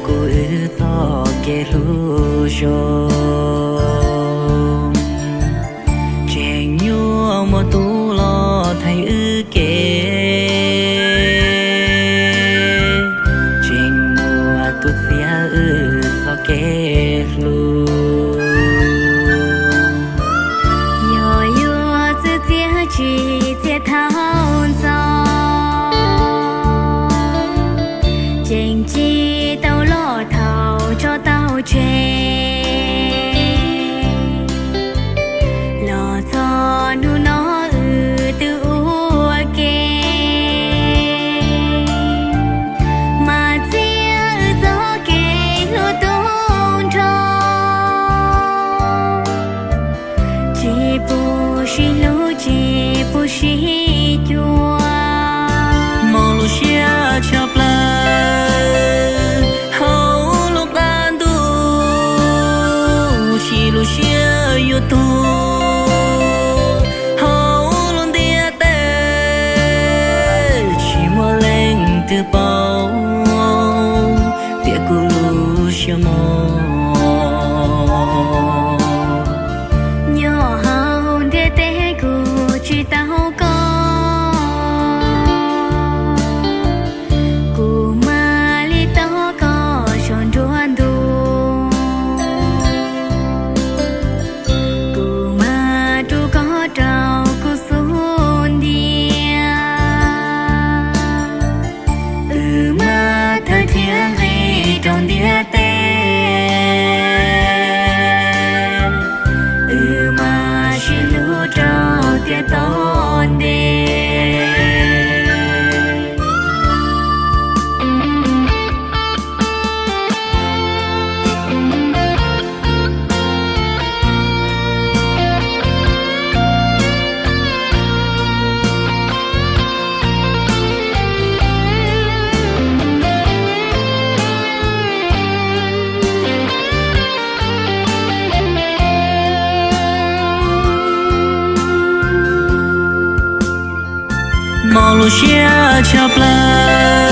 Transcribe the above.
kuv wb txoj kev hlub zoo, tseem yuav muaj tus los theej wb kev, tseem muaj tus txiav wb txoj kev hlub. Yog yuav txwv txiav tsis txiav thaum ntxov, tseem tsis tau loj thaum tso tau tseg. Los txog hnub no wb twb ua ke, mas txiav wb txoj kev hlub tub nrho, tsis pub sib hlub tsis pub sib cuag. Mob lub siab tshaj plaws hauv lub qab ntuj, tsis lub siab yuav tuag hauv lub ntiaj teb. Tsis muaj leej twg paub tias kuv lub siab mob. Nyob hauv ntiaj teb kuv tsis tau koj, kuv mam li tau koj saum nruab ntug. Kuv mam rub koj rau kuv xub ntiag, wb mam thawj thiab nqis rau ntiaj teb, wb mam sib hlub rau tiam tom ntej. Mob lub siab tshaj plaws